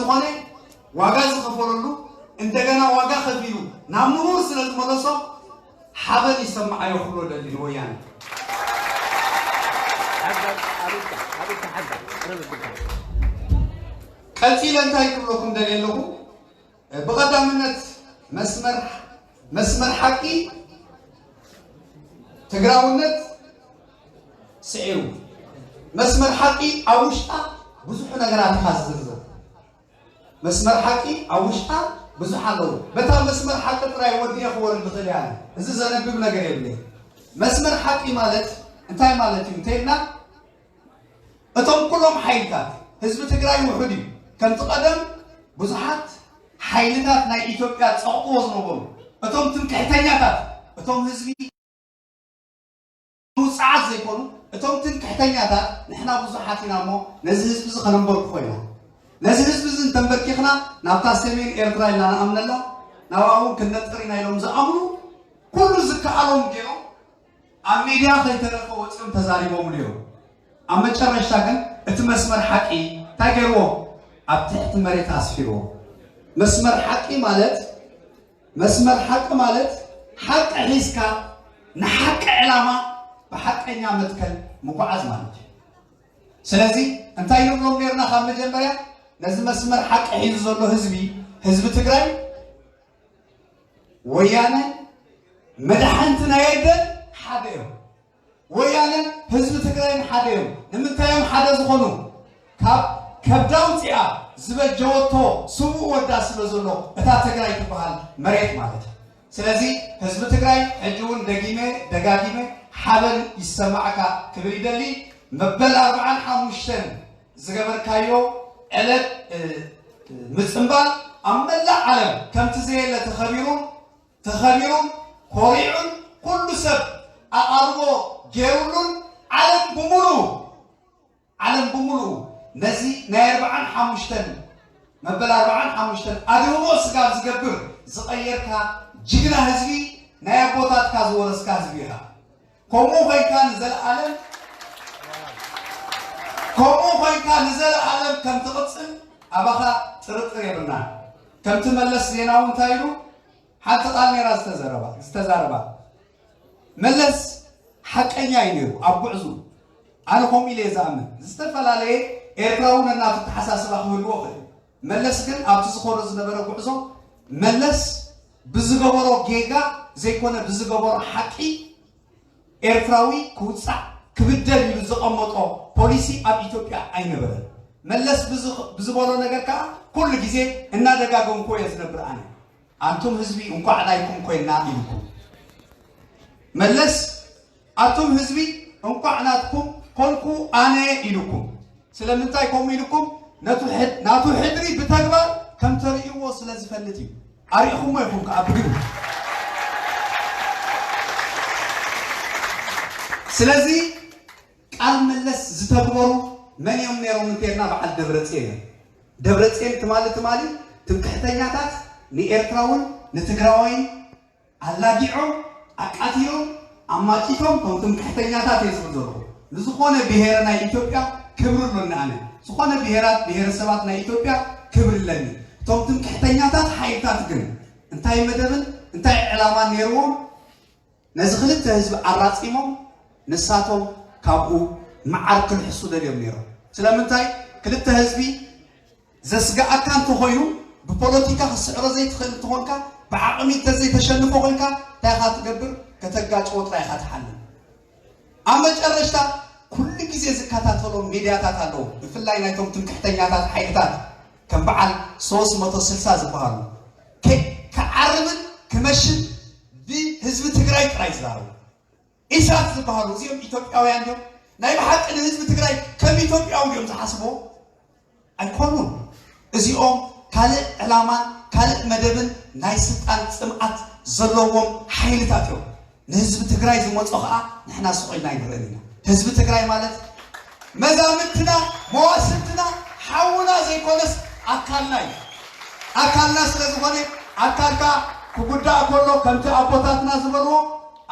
ዝኾነ ዋጋ ዝኸፈለሉ፣ እንደገና ዋጋ ከፊሉ ናብ ንቡር ስለ ዝመለሶ ሓበን ይሰማዓዮ ክብሎ ደሊ ንወያነ። ቀፂለ እንታይ ክብለኩም ደልየ ኣለኹ? ብቐዳምነት መስመር መስመር ሓቂ ትግራውነት ስዒቡ፣ መስመር ሓቂ ኣብ ውሽጣ ብዙሕ ነገራት ኢኻ ዝዝርዝር። መስመር ሓቂ ኣብ ውሽጣ ብዙሕ ኣለዎ። በታ መስመር ሓቂ ጥራይ ወዲኤ ክወርድ ዝኽእል እያ። እዚ ዘነብብ ነገር የብለይ። መስመር ሓቂ ማለት እንታይ ማለት እዩ እንተይልና፣ እቶም ኩሎም ሓይልታት፣ ህዝቢ ትግራይ ውሑድ እዩ። ከምቲ ቀደም ብዙሓት ሓይልታት ናይ ኢትዮጵያ ጸቕጥዎ ዝነበሩ፣ እቶም ትምክሕተኛታት፣ እቶም ህዝቢ ምውጻዓት ዘይኮኑ፣ እቶም ትምክሕተኛታት፣ ንሕና ብዙሓት ኢና እሞ ነዚ ህዝቢ እዚ ከነንበርኩ ኮይና። ነዚ ህዝቢ እዚ እንተንበርኪኽና ናብታ ሰሜን ኤርትራ ኢልና ንኣምነላ፣ ናብኣ እውን ክንነጥር ኢና ኢሎም ዝኣምኑ፣ ኩሉ ዝከኣሎም ገይሮም ኣብ ሚድያ ከይተረፈ ወፂኦም ተዛሪቦምሉ እዮም። ኣብ መጨረሽታ ግን እቲ መስመር ሓቂ እንታይ ገይርዎ? ኣብ ትሕቲ መሬት ኣስፊርዎ። መስመር ሓቂ ማለት፣ መስመር ሓቂ ማለት ሓቂ ሒዝካ ንሓቂ ዕላማ ብሓቀኛ መትከል ምጉዓዝ ማለት እዩ። ስለዚ እንታይ ንብሎም ነርና ካብ መጀመርያ? ነዚ መስመር ሓቂ ሒዙ ዘሎ ህዝቢ፣ ህዝቢ ትግራይ፣ ወያነ መድሓንቲ ናይ ኣደን ሓደ እዮም። ወያነን ህዝቢ ትግራይን ሓደ እዮም። ንምንታይ እዮም ሓደ ዝኾኑ? ካብ ከብዳ ውፅኣ ዝበጀወቶ ስውእ ወዳ ስለ ዘሎ እታ ትግራይ ትበሃል መሬት ማለት እዩ። ስለዚ ህዝቢ ትግራይ ሕጂ እውን ደጊመ ደጋጊመ ሓበን ይሰማዕካ ክብል ይደሊ። መበል ኣርብዓን ሓሙሽተን ዝገበርካዮ ዕለት፣ እ፣ ምጽንባል ኣብ መላእ ዓለም ከምቲ ዘየለ ተኸቢሩን፣ ተኸቢሩን፣ ኮሪዑን፣ ኩሉ ሰብ ኣቓልቦ ገይሩሉን፣ ዓለም ብምሉኡ፣ ዓለም ብምሉኡ ነዚ ናይ ኣርብዓን ሓሙሽተን፣ መበል ኣርብዓን ሓሙሽተን ኣድህቦ ስጋብ ዝገብር ዝቐየርካ ጅግና ህዝቢ፣ ናይ ኣቦታትካ ዝወረስካ ህዝቢ ኢኻ። ከምኡ ኮይንካ ንዘለኣለም፣ ከምኡ ኮይንካ ንዘለኣለም ከም ትቕጽል ኣባኻ ጥርጥር የብልናን። ከምቲ መለስ ዜናዊ እንታይ ኢሉ? ሓንቲ ቃል ነይራ ዝተዘረባ፣ ዝተዛረባ። መለስ ሓቀኛ እዩ ነይሩ ኣብ ጉዕዙ። ኣነ ከምኡ ኢለ እየ ዝኣምን። ዝተፈላለየ ኤርትራዊ ነናቱ ኣተሓሳስባ ክህልዎ ይኽእል እዩ። መለስ ግን ኣብቲ ዝኾዶ ዝነበረ ጉዕዞ፣ መለስ ብዝገበሮ ጌጋ ዘይኮነ ብዝገበሮ ሓቂ ኤርትራዊ ክውጻዕ ክብደል ኢሉ ዘቐመጦ ፖሊሲ ኣብ ኢትዮጵያ ኣይነበረን። መለስ ብዝ-፣ ብዝበሎ ነገር ከዓ ኩሉ ግዜ እናደጋገምኩ እየ ዝነብር ኣነ። ኣንቱም ህዝቢ እንኳዕ ናይኩም ኮይና ኢልኩም። መለስ ኣቱም ህዝቢ እንኳዕ ናትኩም ኮንኩ ኣነ ኢልኩም። ስለምንታይ ከምኡ ኢልኩም? ነቱ ሕድ-፣ ናቱ ሕድሪ ብተግባር ከም ተርእይዎ ስለ ዝፈልጥ እዩ። ኣሪእኹሞ ኢኹም ከዓ ብግብሪ። ስለዚ ቃል መለስ ዝተግበሩ መን እዮም ነይሮም እንተልና በዓል ደብረፅዮን እዮም። ደብረፅዮን ትማሊ ትማሊ ትምክሕተኛታት ንኤርትራውን ንትግራዋይን ኣላጊዖም ኣቃቲሎም ኣማቂቶም ከም ትምክሕተኛታት እየ ዝብል ዘለኹ። ንዝኾነ ብሄረ ናይ ኢትዮጵያ ክብሪ ኣሎኒ ኣነ። ዝኾነ ብሄራት ብሄረሰባት ናይ ኢትዮጵያ ክብሪ ኣለኒ። እቶም ትምክሕተኛታት ሓይልታት ግን እንታይ መደብን እንታይ ዕላማን ነይርዎም? ነዚ ክልተ ህዝቢ ኣራጺሞም ንሳቶም ካብኡ መዓር ክልሕሱ ደልዮም ነይሮም። ስለምንታይ? ክልተ ህዝቢ ዘስግኣካ እንተኾይኑ፣ ብፖለቲካ ክትስዕሮ ዘይትኽእል እንተኾንካ፣ ብዓቕሚ እንተዘይተሸንፎ ኮይንካ እንታይ ኢኻ ትገብር? ከተጋጭዎ ጥራይ ኢኻ ትሓልም። ኣብ መጨረሽታ ኩሉ ግዜ ዝከታተሎም ሚድያታት ኣለዉ፣ ብፍላይ ናይቶም ትምክሕተኛታት ሓይልታት ከም በዓል ሶስት መቶ ስልሳ ዝበሃሉ ከ-፣ ክዓርብን ክመሽን ብህዝቢ ትግራይ ጥራይ ዝዛረቡ። ኢሳት ዝበሃሉ እዚኦም ኢትዮጵያውያን ድዮም? ናይ ብሓቂ ንህዝቢ ትግራይ ከም ኢትዮጵያዊ ድዮም ዝሓስብዎ? ኣይኮኑን። እዚኦም ካልእ ዕላማን ካልእ መደብን ናይ ስልጣን ጽምኣት ዘለዎም ሓይልታት እዮም። ንህዝቢ ትግራይ ዝመጾ ኸኣ ንሕና ስቕ ኢልና ኣይንርእን ኢና። ህዝቢ ትግራይ ማለት መዛምድትና፣ መዋስንትና፣ ሓውና ዘይኮነስ ኣካልና እዩ። ኣካልና ስለ ዝኾነ ኣካልካ ክጉዳእ ከሎ ከምቲ ኣቦታትና ዝበልዎ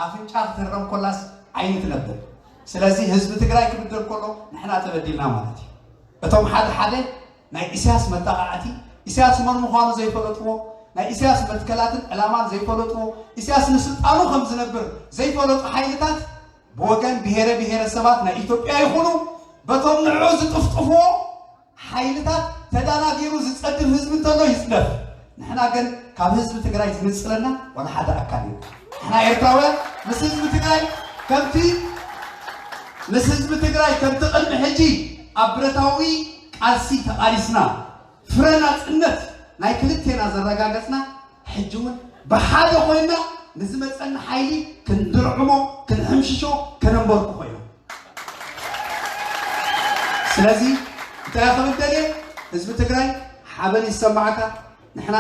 ኣፍንጫ ክትህረም ኮላስ ዓይኒ ትነብር። ስለዚ ህዝቢ ትግራይ ክብደል ከሎ ንሕና ተበዲልና ማለት እዩ። እቶም ሓደ ሓደ ናይ ኢሳያስ መጣቓዕቲ ኢሳያስ መን ምዃኑ ዘይፈለጥዎ፣ ናይ ኢሳያስ መትከላትን ዕላማን ዘይፈለጥዎ፣ ኢሳያስ ንስልጣኑ ከም ዝነብር ዘይፈለጡ ሓይልታት ብወገን ብሄረ ብሄረሰባት ናይ ኢትዮጵያ ይኹኑ በቶም ንዕኡ ዝጥፍጥፍዎ ሓይልታት ተዳናጊሩ ዝጸድፍ ህዝቢ እንተሎ ይጽደፍ። ንሕና ግን ካብ ህዝቢ ትግራይ ዝንጽለና ዋላ ሓደ ኣካል እዩ። ንሕና ኤርትራውያን ምስ ህዝቢ ትግራይ ከምቲ ምስ ህዝቢ ትግራይ ከምቲ ቅድሚ ሕጂ ኣብ ብረታዊ ቃልሲ ተቓሊስና ፍረ ናጽነት ናይ ክልቴና ዘረጋገጽና፣ ሕጂ እውን ብሓደ ኮይና ንዝመጸና ሓይሊ ክንድርዕሞ፣ ክንሕምሽሾ፣ ከነንበርኩ ኮይና። ስለዚ እንታይ ክብል ደልየ፣ ህዝቢ ትግራይ ሓበን ይሰማዕካ። ንሕና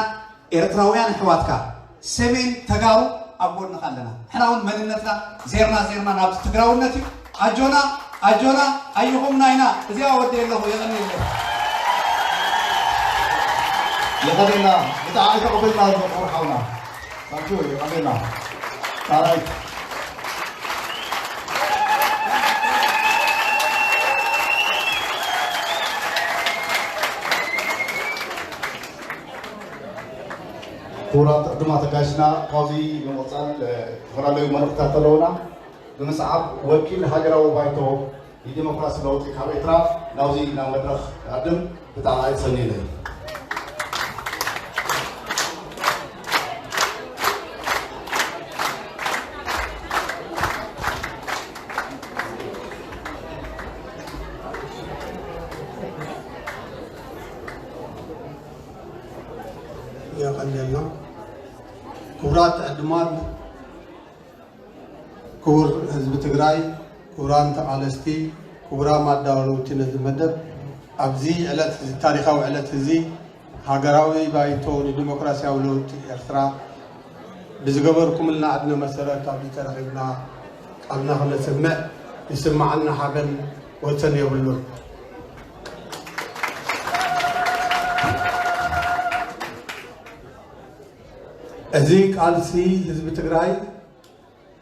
ኤርትራውያን ኣሕዋትካ ሰሜን ተጋሩ ኣብ ጎንኻ ኣለና። ንሕና እውን መንነትና ዜርና ዜርና ናብ ትግራውነት እዩ። ኣጆና ኣጆና፣ ኣይኹም ናይና። እዚኣ ወዲ ኣለኹ፣ የቐኒ የለ የቐኒና። ብጣዕሚ ተቐበልና ኣሎ ክቡር ሓውና። ታንኪዩ፣ የቐኒና። ታራይ ክቡራት ዕዱማት ኣጋይሽና፣ ካብዚ ብምቕጻል፣ እ፣ ዝተፈላለዩ መልእኽትታት ኣለዉና። ብምስዓብ ወኪል ሃገራዊ ባይቶ ንዲሞክራሲ ለውጢ ካብ ኤርትራ ናብዚ ናብ መድረኽ ክቐድም ብጣዕሚ ኣይተሰንየለይ። የቐንየልና። ክቡራት ዕዱማት፣ ክቡር ህዝቢ ትግራይ፣ ክቡራን ተቓለስቲ፣ ክቡራን ኣዳለውቲ ነዚ መደብ፣ ኣብዚ ዕለት እዚ፣ ታሪኻዊ ዕለት እዚ፣ ሃገራዊ ባይቶ ንዲሞክራሲያዊ ለውጢ ኤርትራ ብዝገበርኩምልና ዕድመ መሰረት ኣብዚ ተረኺብና ቃልና ክነስምዕ ዝስምዓና ሓበን ወሰን የብሉን። እዚ ቃልሲ ህዝቢ ትግራይ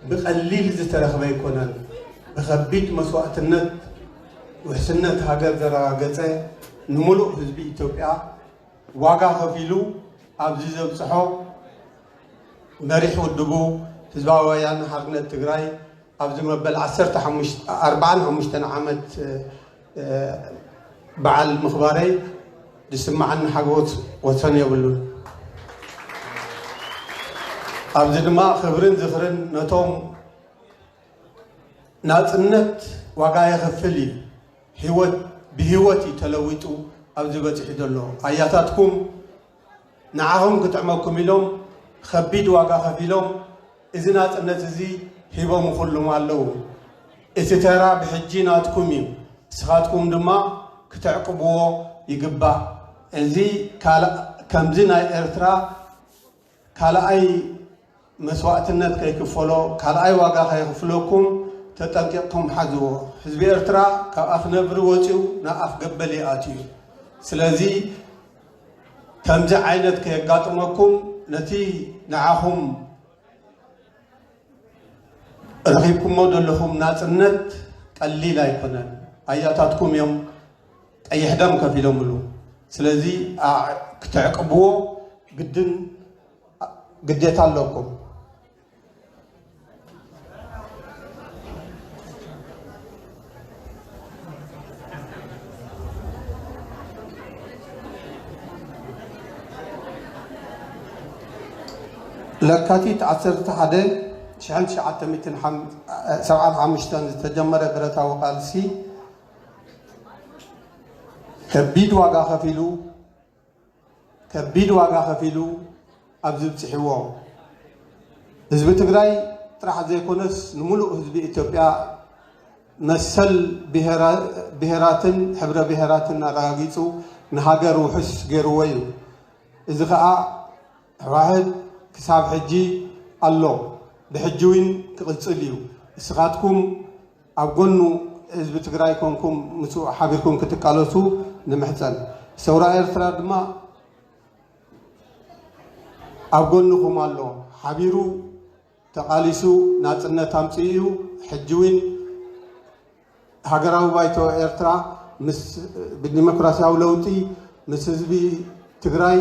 ብቐሊል ዝተረኽበ ኣይኮነን። ብኸቢድ መስዋእትነት ውሕስነት ሃገር ዘረጋገጸ፣ ንምሉእ ህዝቢ ኢትዮጵያ ዋጋ ከፊሉ ኣብዚ ዘብጽሖ፣ መሪሕ ውድቡ ህዝባዊ ወያነ ሓርነት ትግራይ ኣብዚ መበል ዓሰርተ ሓሙሽተ፣ ኣርባዓን ሓሙሽተን ዓመት፣ እ፣ በዓል ምኽባረይ ዝስምዓኒ ሓጎስ ወሰን የብሉን። ኣብዚ ድማ ክብርን ዝኽርን ነቶም ናጽነት ዋጋ የኽፍል እዩ፣ ህይወት፣ ብህይወት እዩ ተለዊጡ ኣብዚ በጺሑ ዘሎ። ኣያታትኩም ንዓኹም ክጥዕመኩም ኢሎም ከቢድ ዋጋ ከፊሎም እዚ ናጽነት እዚ ሂቦምኹልኩም ኣለዉ። እቲ ተራ ብሕጂ ናትኩም እዩ። ንስኻትኩም ድማ ክተዕቅብዎ ይግባእ። እዚ ካልእ፣ ከምዚ ናይ ኤርትራ ካልኣይ መስዋእትነት ከይክፈሎ፣ ካልኣይ ዋጋ ከየኽፍለኩም ተጠንቂቕኩም ሓዝዎ። ህዝቢ ኤርትራ ካብ ኣፍ ነብሪ ወጺኡ ናብ ኣፍ ገበል ይኣትዩ። ስለዚ ከምዚ ዓይነት ከየጋጥመኩም ነቲ ንዓኹም ረኺብኩሞ ዘለኹም ናጽነት ቀሊል ኣይኮነን። ኣያታትኩም እዮም ቀይሕ ደም ከፊሎምሉ። ስለዚ ኣ-፣ ክተዕቅብዎ ግድን ግዴታ ኣለኩም። ለካቲት ዓሰርተ ሓደ ሽሕን ትሽዓተ ሚእትን ሓም-፣ ሰብዓን ሓሙሽተን ዝተጀመረ ብረታዊ ቃልሲ ከቢድ ዋጋ ከፊሉ፣ ከቢድ ዋጋ ከፊሉ ኣብዚ ብጽሕዎ። ህዝቢ ትግራይ ጥራሕ ዘይኮነስ፣ ንምሉእ ህዝቢ ኢትዮጵያ መሰል ብሄራ-፣ ብሄራትን ሕብረ ብሄራትን ኣረጋጊጹ ንሃገር ውሑስ ገይርዎ እዩ። እዚ ኸኣ ህወሓት ክሳብ ሕጂ ኣሎ፣ ብሕጂ እውን ክቕጽል እዩ። እስኻትኩም ኣብ ጎኑ ህዝቢ ትግራይ ኮንኩም ምስኡ ሓቢርኩም ክትቃለሱ ንምሕጸን። ሰውራ ኤርትራ ድማ ኣብ ጎንኹም ኣሎ። ሓቢሩ ተቓሊሱ ናጽነት ኣምጺኡ እዩ። ሕጂ እውን ሃገራዊ ባይቶ ኤርትራ ምስ፣ ብዲሞክራሲያዊ ለውጢ ምስ ህዝቢ ትግራይ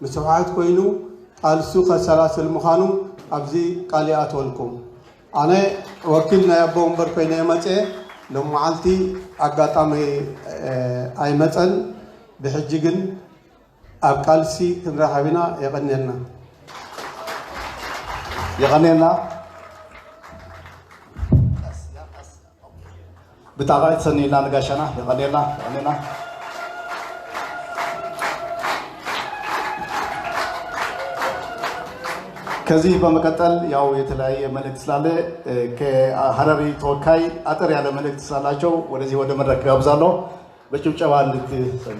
ምስ ህወሓት ኮይኑ ቃልሱ ከሰላስል ምዃኑ ኣብዚ ቃል ይኣትወልኩም። ኣነ ወኪል ናይ ኣቦ ወንበር ኮይነ መፅኤ፣ ሎም መዓልቲ ኣጋጣሚ ኣይመፀን። ብሕጂ ግን ኣብ ቃልሲ ክንራኸብ ኢና። የቐንየልና። የቐንየልና። ብጣዕሚ ሰኒልና ንጋሻና። የቐንየልና። የቐንየልና። ከዚህ በመቀጠል ያው የተለያየ መልእክት ስላለ ከሀረሪ ተወካይ አጠር ያለ መልእክት ስላላቸው ወደዚህ ወደ መድረክ ጋብዛለሁ። በጭብጨባ እንድትሰሙ።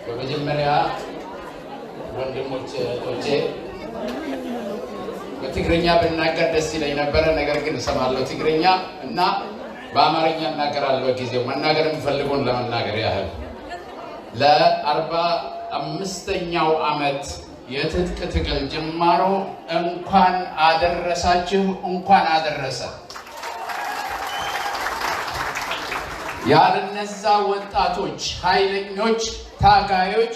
በመጀመሪያ ወንድሞቼ እህቶቼ፣ በትግርኛ ብናገር ደስ ይለኝ ነበረ። ነገር ግን እሰማለሁ ትግርኛ እና በአማርኛ እናገራለሁ። ጊዜው መናገር የምፈልገውን ለመናገር ያህል ለአርባ አምስተኛው ዓመት የትጥቅ ትግል ጅማሮ እንኳን አደረሳችሁ፣ እንኳን አደረሰ። ያለነዛ ወጣቶች ኃይለኞች ታጋዮች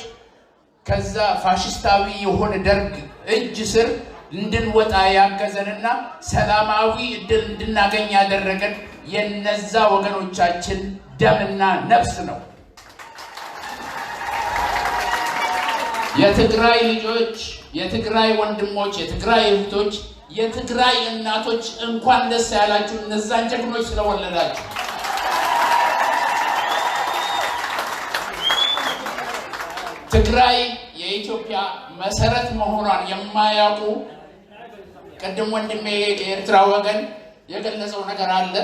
ከዛ ፋሽስታዊ የሆነ ደርግ እጅ ስር እንድንወጣ ያገዘንና ሰላማዊ እድል እንድናገኝ ያደረገን የነዛ ወገኖቻችን ደምና ነፍስ ነው። የትግራይ ልጆች፣ የትግራይ ወንድሞች፣ የትግራይ እህቶች፣ የትግራይ እናቶች እንኳን ደስ ያላችሁ እነዛን ጀግኖች ስለወለዳችሁ። ትግራይ የኢትዮጵያ መሰረት መሆኗን የማያውቁ ቅድም ወንድሜ የኤርትራ ወገን የገለጸው ነገር አለ።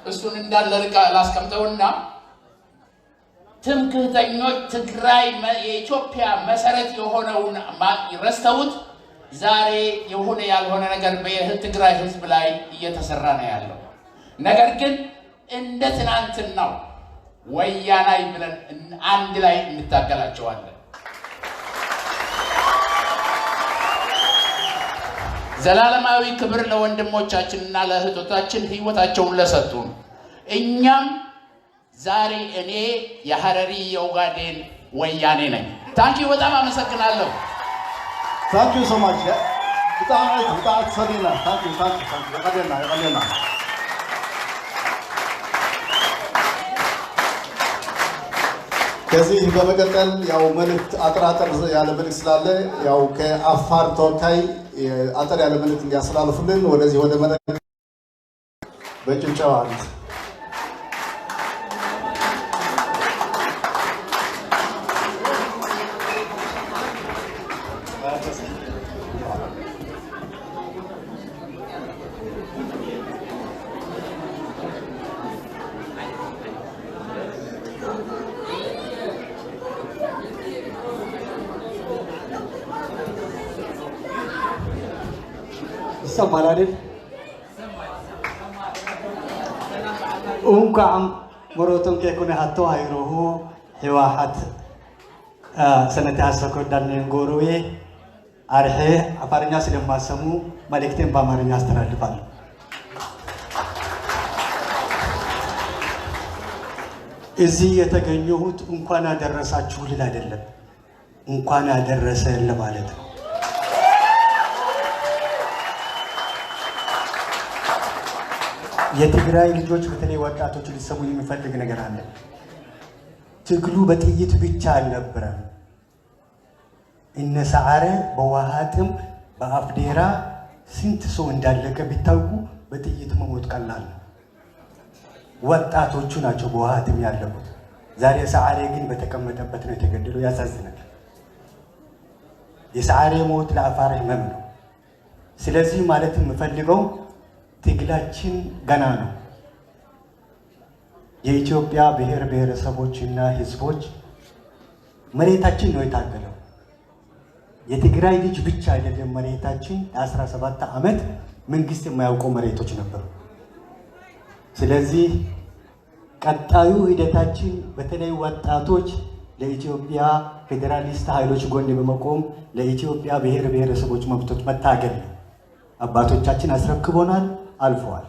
እሱን እንዳለ ልቃ ላስቀምጠውና ትምክህተኞች ትግራይ የኢትዮጵያ መሰረት የሆነውን ረስተውት ዛሬ የሆነ ያልሆነ ነገር በትግራይ ህዝብ ላይ እየተሰራ ነው ያለው። ነገር ግን እንደ ትናንትናው ወያናይ ብለን አንድ ላይ እንታገላቸዋለን። ዘላለማዊ ክብር ለወንድሞቻችንና ለእህቶቻችን ህይወታቸውን ለሰጡን። እኛም ዛሬ እኔ የሀረሪ የኦጋዴን ወያኔ ነኝ። ታንኪዩ፣ በጣም አመሰግናለሁ። Thank you so much. ብጣዕሚ ብጣዕሚ ትሰሚና። Thank you, thank you, thank you. የቀደና የቀደና። ከዚህ በመቀጠል ያው መልእክት አጠራጠር ያለ መልእክት ስላለ ያው ከአፋር ተወካይ አጠር ያለ መልእክት እንዲያስተላልፉልን ወደዚህ ወደ መድረክ በጭብጨባ ይሰማል አይደል? እንኳዕ ምሮቶም ከይኮነ ሃቶ ሃይሮሁ ህወሓት ሰነቲ ሀሰኮ ዳልኔን ጎሮዌ አርሄ አፋርኛ ስለማሰሙ መልእክቴን በአማርኛ አስተላልፋለሁ። እዚህ የተገኘሁት እንኳን አደረሳችሁ ልል አይደለም፣ እንኳን አደረሰን ለማለት ነው። የትግራይ ልጆች በተለይ ወጣቶች ሊሰሙ የሚፈልግ ነገር አለ። ትግሉ በጥይት ብቻ አልነበረም። እነ ሰዓረ በውሃ ጥም በአፍዴራ ስንት ሰው እንዳለቀ ቢታውቁ በጥይት መሞት ቀላል ነው። ወጣቶቹ ናቸው በውሃ ጥም ያለቁት። ዛሬ ሰዓረ ግን በተቀመጠበት ነው የተገደለው። ያሳዝናል። የሰዓረ ሞት ለአፋር ህመም ነው። ስለዚህ ማለት የምፈልገው ትግላችን ገና ነው። የኢትዮጵያ ብሔር ብሔረሰቦችና ህዝቦች መሬታችን ነው የታገለው። የትግራይ ልጅ ብቻ አይደለም መሬታችን፣ ለ17 ዓመት መንግስት የማያውቀው መሬቶች ነበሩ። ስለዚህ ቀጣዩ ሂደታችን በተለይ ወጣቶች ለኢትዮጵያ ፌዴራሊስት ኃይሎች ጎን በመቆም ለኢትዮጵያ ብሔር ብሔረሰቦች መብቶች መታገል ነው። አባቶቻችን አስረክቦናል፣ አልፈዋል።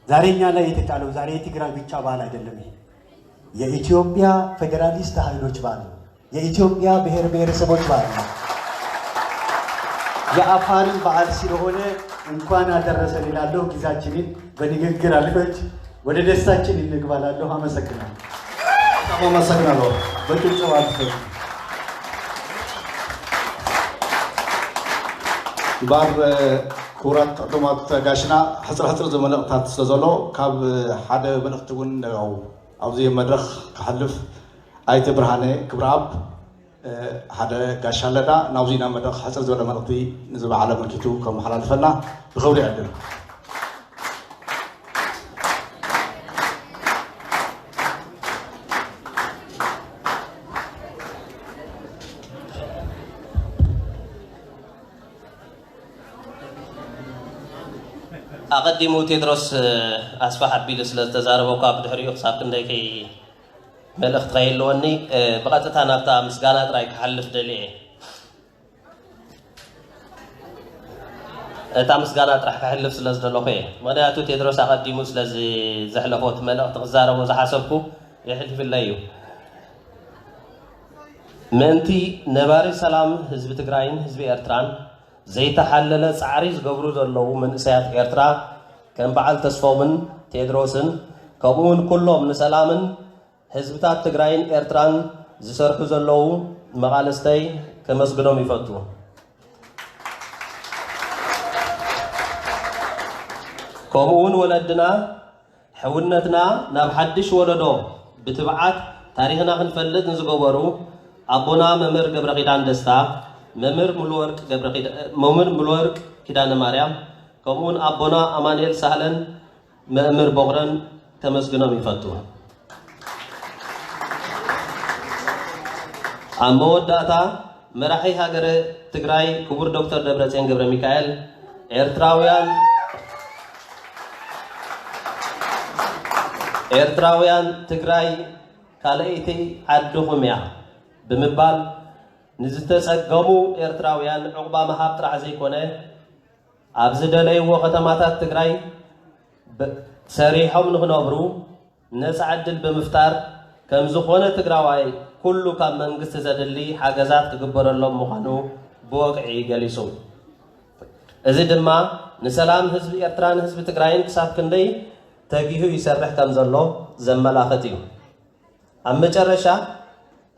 ዛሬ እኛ ላይ የተጫለው፣ ዛሬ የትግራይ ብቻ በዓል አይደለም። ይሄ የኢትዮጵያ ፌዴራሊስት ኃይሎች በዓል ነው። የኢትዮጵያ ብሔር ብሔረሰቦች በዓል ነው። የአፋርም በዓል ስለሆነ እንኳን አደረሰን እላለሁ። ጊዜያችንን በንግግር አልፈጅ፣ ወደ ደስታችን እንግባ እላለሁ። አመሰግናለሁ። በጣም አመሰግናለሁ። በጭብጨባ አልፈጅ። እምበኣር፣ ክቡራት ዕዱማት ጋሽና፣ ሕጽር ሕጽር ዝብል መልእኽትታት ስለ ዘሎ፣ ካብ ሓደ መልእኽቲ እውን፣ ያው፣ ኣብዚ መድረኽ ክሓልፍ ኣይተ ብርሃነ ክብረኣብ፣ ሓደ ጋሻ ኣለና፣ ናብዚ ናብ መድረኽ ሕጽር ዝበለ መልእኽቲ ንዝበዓለ ኣመልኪቱ ከመሓላልፈልና ብኽብሪ ይዕድም። ኣቐዲሙ ቴድሮስ ኣስፋሕ ኣቢሉ ስለ ዝተዛረበ፣ እኳ ብድሕሪኡ ክሳብ ክንደይ ከይ-፣ መልእኽቲ ከይህልወኒ፣ ብቐጥታ ናብታ ምስጋና ጥራይ ክሓልፍ ደልየ እየ። እታ ምስጋና ጥራሕ ክሕልፍ ስለ ዝደለኹ እየ። ምኽንያቱ ቴድሮስ ኣቐዲሙ ስለ ዝ-፣ ዘሕለፎ እቲ መልእኽቲ ክዛረቦ ዝሓሰብኩ የሕሊፍለይ እዩ። ምእንቲ ነባሪ ሰላም ህዝቢ ትግራይን ህዝቢ ኤርትራን ዘይተሓለለ ጻዕሪ ዝገብሩ ዘለዉ መንእሰያት ኤርትራ፣ ከም በዓል ተስፎምን ቴድሮስን፣ ከምኡውን ኩሎም ንሰላምን ህዝብታት ትግራይን ኤርትራን ዝሰርሑ ዘለዉ መቓልስተይ፣ ከመስግኖም ይፈቱ። ከምኡውን ወለድና ሕውነትና ናብ ሓድሽ ወለዶ ብትብዓት ታሪኽና ክንፈልጥ ንዝገበሩ ኣቦና መምህር ገብረ ኪዳን ደስታ፣ መምህር ሙሉወርቅ ገብረ ኪዳ-፣ መምህር ሙሉወርቅ ኪዳነ ማርያም፣ ከምኡውን ኣቦና ኣማኑኤል ሳህለን መምህር ቦኽረን ከመስግኖም ይፈቱ። ኣብ መወዳእታ፣ መራሒ ሃገረ ትግራይ ክቡር ዶክተር ደብረጽዮን ገብረ ሚካኤል፣ ኤርትራውያን፣ ኤርትራውያን፣ ትግራይ ካልኣይቲ ዓድኹም እያ ብምባል፣ ንዝተጸገሙ ኤርትራውያን ዕቑባ ምሃብ ጥራሕ ዘይኮነ፣ ኣብ ዝደለይዎ ከተማታት ትግራይ ብ-፣ ሰሪሖም ንኽነብሩ ነፃ ዕድል ብምፍጣር፣ ከም ዝኾነ ትግራዋይ ኩሉ ካብ መንግስቲ ዘድሊ ሓገዛት ክግበረሎም ምዃኑ ብወግዒ ገሊጹ። እዚ ድማ ንሰላም ህዝቢ ኤርትራን ህዝቢ ትግራይን ክሳብ ክንደይ ተጊሁ ይሰርሕ ከም ዘሎ ዘመላኽት እዩ። ኣብ መጨረሻ፣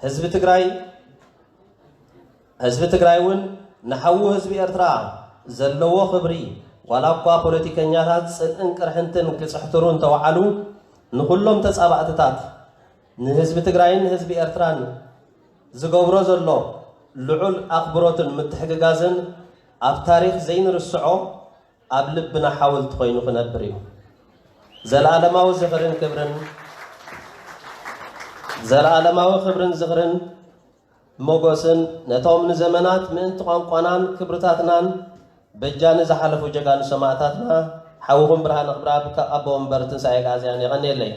ህዝቢ ትግራይ፣ ህዝቢ ትግራይ እውን ንሓዉ ህዝቢ ኤርትራ ዘለዎ ክብሪ፣ ዋላ እኳ ፖለቲከኛታት ጽልእን ቅርሕንትን ክጽሕትሩ እንተወዓሉ፣ ንኹሎም ተጻባእትታት፣ ንህዝቢ ትግራይን ንህዝቢ ኤርትራን ዝገብሮ ዘሎ ልዑል ኣኽብሮትን ምትሕግጋዝን ኣብ ታሪኽ ዘይንርስዖ ኣብ ልብና ሓወልቲ ኮይኑ ክነብር እዩ። ዘለኣለማዊ ዝኽርን ክብርን፣ ዘለኣለማዊ ክብርን ዝኽርን ሞጎስን ነቶም ንዘመናት ምእንቲ ቋንቋናን ክብርታትናን በጃኒ ዝሓለፉ ጀጋኑ ሰማእታትና፣ ሓውኹም ብርሃነ ክብረኣብ ካብ ኣቦ ወንበር ትንሳኤ ኣግኣዝያን። የቐንየለይ።